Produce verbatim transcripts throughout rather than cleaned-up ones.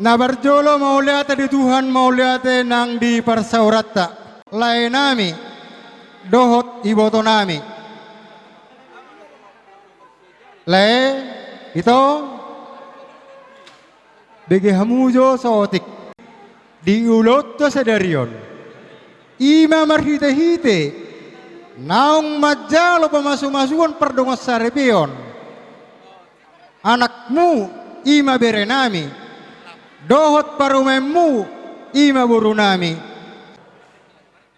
Na parjolo mauliate di Tuhan, mauliate nang di parsaoranta, laenami dohot ibotonami. Lae, ito, bege hamu jo saotik di ulaonta sadari on. I ma marhitehite naung manjalo pamasumasuon pardongansaripeon anakmu, i ma berenami, dohot parumaenmu, i ma borunami.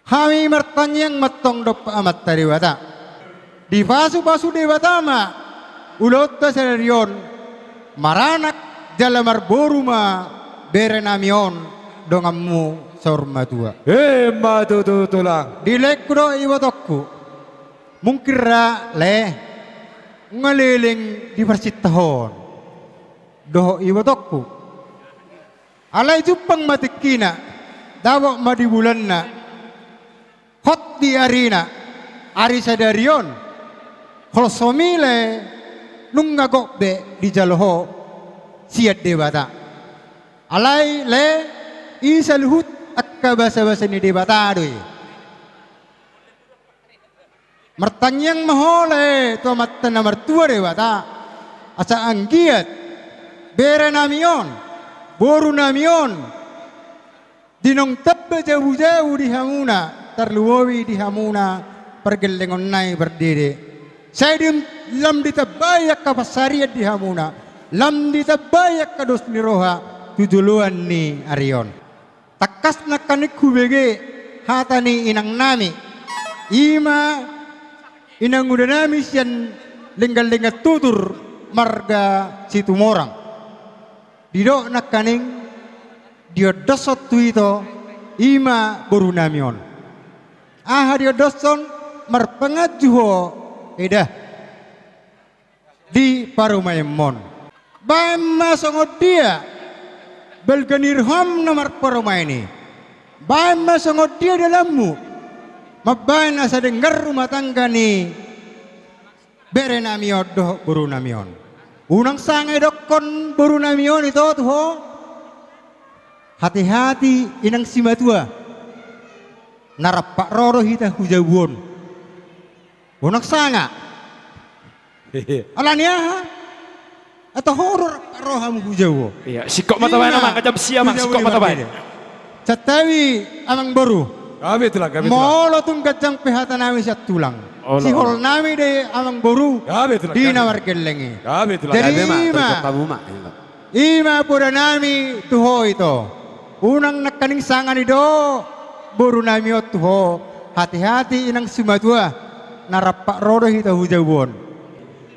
Hami martangiang ma antong dompak Amanta Debata. Dipasupasu Debata ma ulaonta sadari on, maranak jala marboru ma berenami on, donganmu saur matua. Emma tutu, Tulang. Di laengku dohot ibotongku. Mungkin ra, lae, nunga leleng di parsintahon dohot ibotongku. Alai jumpang ma tingkina, dapot ma di bulanna, hot di arina, ari sadari on, holsomi i, lae, nunga gok be dijalo ho sian Debata. Alai, lae, i saluhut angka basabasa ni Debata do i. Martangiang ma ho, lae, tu Amanta na martua Debata, asa anggiat berenami on, borunami on, di naung tamba jabujabu di hamuna, tarlumobi di hamuna pargellengonna i pardede, sai di, lam ditambai angka pansarian di hamuna, lam ditambai angka dos ni roha tu joloan ni ari on. Tangkas nangkaning hubege hata ni inangnami, i ma inangudanami sian Lengganlenggan Tutur, marga Situmorang. Didok nangkaning diondoshon tu ito, i ma borunami on. Aha diondoshon? Marpanganju ho, eda, di parumaenmon. Baen ma songon dia balga ni roham na marparumaen i. Baen ma songon dia dalanmu mambaen asa denggan rumah tangga ni berenami on dohot borunami on. Unang sanga idokkon borunami on ito tu ho: Hati-hati inang simatua, na rampak ro do hita hu jabu on. Unang sanga. Alani aha? Ata ho do rampak ro hamu hu jabu on. Iya, singkop ma tabaen, Amang, jam sia, Amang, singkop ma tabaen. Santabi, Amangboru. Gabe, Tulang, gabe, Tulang. Molo tung ganjang pe hatanami sian tulang, siholnami do i, Amangboru, di na margelleng i. Gabe, Tulang. Jadi, gabe, Amang, i ma, terjok hamu ma. I ma podanami tu ho ito. Unang nangkaning sanga nidok borunami on tu ho: Hati-hati inang simatua, na rampak ro do hita hu jabu on.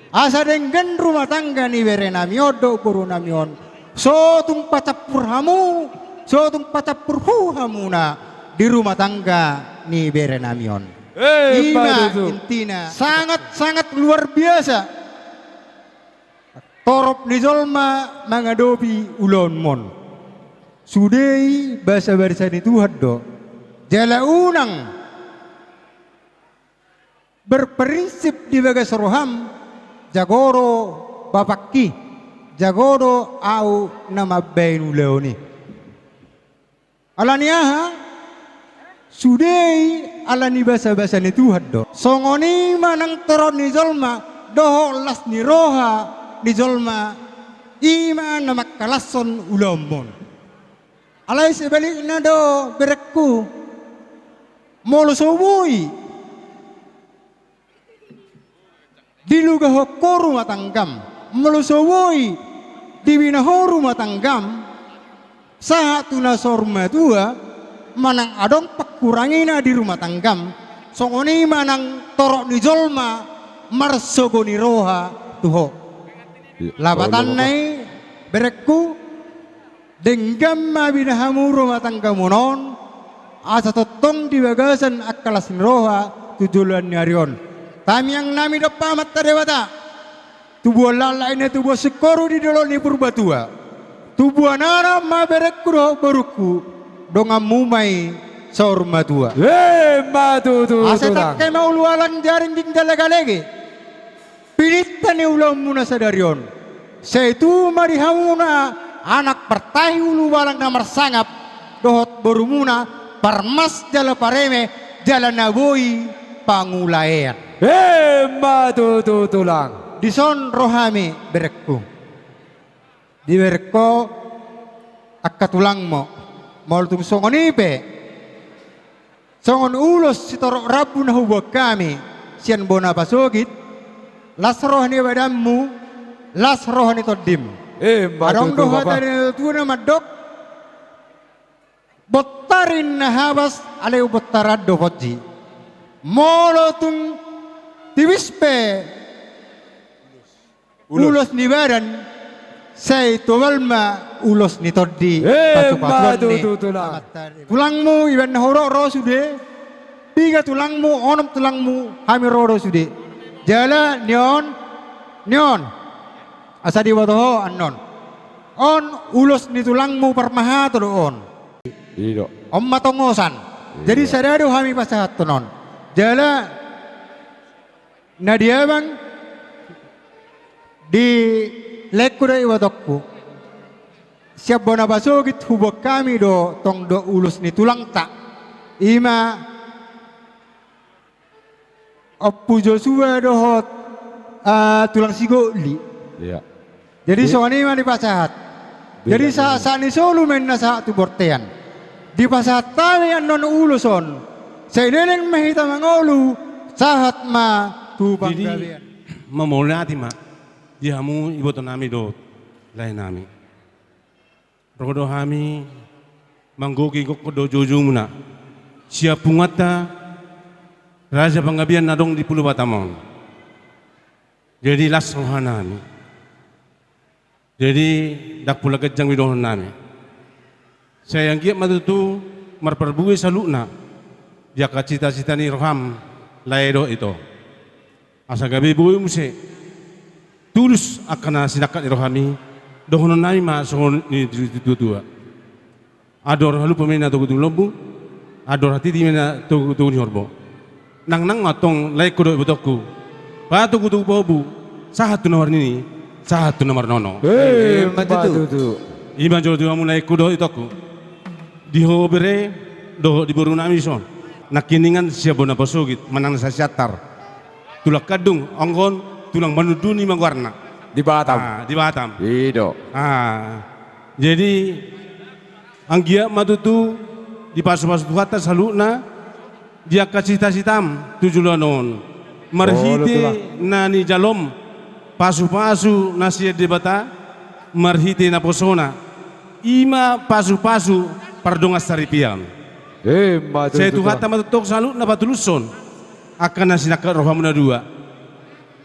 Asa denggan rumah tangga ni berenami on dohot borunami on. So tung pacampur hamu, so tung pacampur hu hamuna di rumah tangga ni berenami on. Eh, i ma intina. Sangat-sangat luar biasa torop ni jolma mangadopi ulaonmon. Sude i basabasa ni Tuhan do. Jala unang berprinsip di bagas roham, jago do bapakki, jago do ahu na mambaen ulaon i. Alani aha? Sude i alani basabasa ni Tuhan do. Songon i ma nang torop ni jolma dohot las ni roha ni jolma, i ma na mangkalashon ulaonmon. Alai sebalikna do, berengku, molo so boi dilugahon ho rumah tanggam, molo so boi dibina ho rumah tanggam, sahat tu na saur matua, manang adong pangkurangina di rumah tanggam, songon i ma nang torop ni jolma marsogo ni roha tu ho. Iya. Lapatanna i, berengku, denggan ma bina hamu rumah tanggamon on, asa tongtong di bagasan angka las ni roha tu joloan ni ari on. Tangiangnami dompak Amanta Debata, tubuan laklak i na tubuan singkoru di dolok ni Purbatua. Tubuan anak ma, berengku dohot borungku, donganmu ma i saur matua. Emma tutu, Tulang. Asa tangke ma ulualang, jaringging jala galege pininta ni ulaonmuna sadari on. Sai tubu ma di hamuna anak partahi ulubalang na marsangap, dohot borumuna parmas jala pareme, jala na boi pangulaean. Emma tutu, Tulang. Dison ro hami, berengku. Dibereng ho angka tulangmu. Molo tung songon i pe, songon ulos sitorop rambu na huboan hami sian bona pasogit, las roha ni badanmu, las roha ni tondim. Emma tutu, Bapa. Adong do hata ni natuatua na mandok: Bontar ninna habas, alai bontaran do ponji. Molo tung tibis pe ulos, ulos ni badan, sai tobal ma ulos ni tondi. Emma tutu, Tulang. Pasupasu ni Amanta. Tulangmu, ibaen na hurok ro sude, piga tulangmu, onom tulangmu, hami ro do sude. Jala ni on, ni on, asa diboto ho annon. On ulos ni tulangmu parmahato do on. I do. On ma tongosan. Jadi, iya, sada do hami pasahathon on. Jala na di abang, di laengku dohot ibotongku, sian bona pasogit huboan hami do tong do ulos ni tulangta. I ma Ompu Josua dohot, ah, Tulang Sigoli. Iya. Jadi, i, songon i ma dipasahat. Jadi, beda sa-, ma, sahat ni solu ma ninna sahat tu bortean. Dipasahat hami annon ulos on, sai leleng ma hita mangolu, sahat ma tu panggabean. Jadi, mamauliate ma di hamu ibotonami dohot laenami. Ro do hami manggohi gokhon dohot joujoumuna sian punguanta Raja Panggabean na adong di Pulo Batam on. Jadi, las rohanami. Jadi, ndang pola ganjang be dohononnami. Sai anggiat ma tutu marparbue saluhutna di angka cita-cita ni roham, lae dohot ito. Asa gabe boi muse tulus angka na sinangkap ni rohami, dohononnami ma songon nidok ni natuatua: Andor halumpang ma ninna togutogu ni lombu, andor hatiti ma ninna togutogu ni horbo. Nangnang ma antong laengku dohot ibotongku, patogutogu pahompu, sahat tu na marnini, sahat tu na marnono. Eh, emma tutu, tutu. I ma jolo tu hamu laengku dohot ibotongku. Di ho bere dohot di borunami dison, nangkiningan sian bona pasogit manang na sian Siantar, tulang kandung, anggo on tulang Manundun i ma goarna. Di Batam. Ah, di Batam. I do. Ah, jadi anggiat ma tutu dipasupasu Tuhanta saluhutna di angka cita-citam tu joloan on. Olo, Tulang. Marhite na nijalom pasupasu na sian Debata, marhite naposona, i ma pasupasu pardongansaripeon. Emma tutu, Tulang. Sai Tuhanta ma tongtong saluhutna patulushon angka na sinangkap rohamuna dua.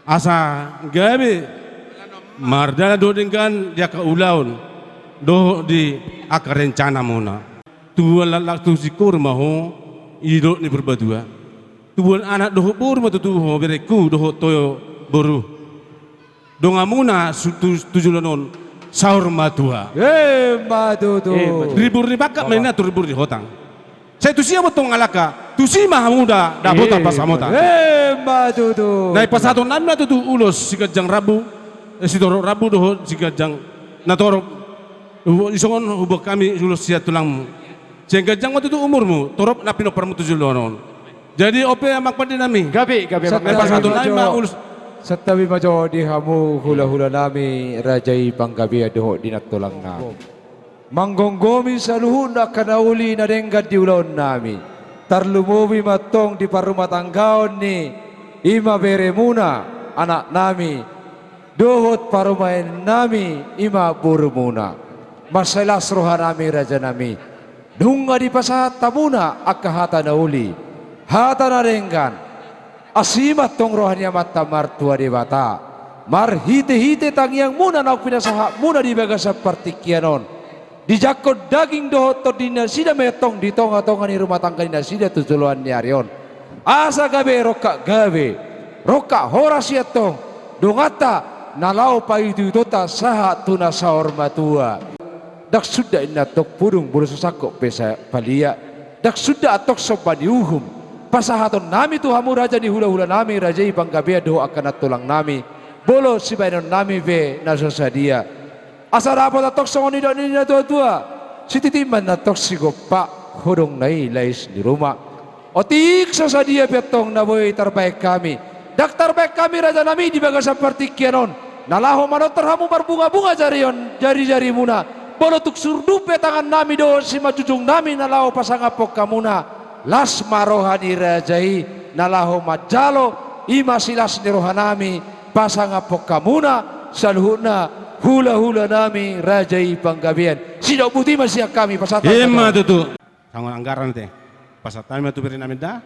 Asa gabe mardalan dohot denggan di angka ulaon dohot di angka rencanamuna. Tubuan laklak tu singkoru ma ho, i didok ni Purbatua. Tubuan anak dohot boru ma tutu ho, berengku dohot ho boru. Donganmuna su-, tu, tu joloan on saur matua. Emma tutu. Emma tutu. Ribur ni bangkat ma ninna tu ribur ni hotang. Sai tusi ma antong mangalangka, tusi ma hamu da, da bota pasamotan. Emma tutu. Na ipasahatonnami ma tutu ulos siganjang rambu, eh, sitorop rambu dohot siganjang na torop. Hubo-, isongon huboan hami ulos sian tulangmu. Sai ganjang ma tutu umurmu, torop na pinomparmu tu joloan on. Jadi on pe, amang pandenami. Gabe, gabe, amang pandenami. Santabi ma jo. Santabi ma jo di hamu hulahulanami, raja i Panggabean dohot di nantolangnami. Manggomgomi saluhutna angka na uli na denggan di ulaonnami. Tarlumobi ma antong di parrumatanggaon ni, i ma beremuna, anaknami, dohot parumaennami, i ma borumuna. Mansai las rohanami, rajanami. Nunga dipasahat hamuna angka hata na uli, hata na denggan. Asi ma antong roha ni Amanta Martua Debata, marhitehite tangiangmuna naung pinasahatmuna di bagasan partingkian on. Dijangkon daging dohot tondi ni nasida ma i antong di tongatonga ni rumah tangga ni nasida tu joloan ni ari on. Asa gabe rongkap gabe, rongkap horas i antong donganta na laho paituitonta sahat tu na saur matua. Ndang suda inna antong pudung, molo so sangkot pe sa-, palia. Ndang suda antong somba ni uhum. Pasahatonnami tu hamu raja ni hulahulanami, raja i Panggabean dohot angka nantolangnami, molo sibahenonnami pe na so sadia. Asa dapot antong songon nidok ni na tua-tua, sititi ma antong sigompa, hodongna i lais ni ruma. Otik so sadia pe antong na boi tarbahen hami, ndang tarbahen hami rajanami di bagasan partingkian on, na laho manortor hamu marbunga-bunga jari on, jari-jarimuna, molo tung surdup pe tangannami dohot simanjujungnami na laho pasangaphon hamuna, las ma roha ni raja i na laho manjalo, i ma silas ni rohanami, pasangaphon hamuna saluhutna hula-hulanami raja i Panggabean. Sidok boti ma sian hami, pasahat. I ma tutu. Songon anggaran te. Pasahat hami ma tu bere nami da.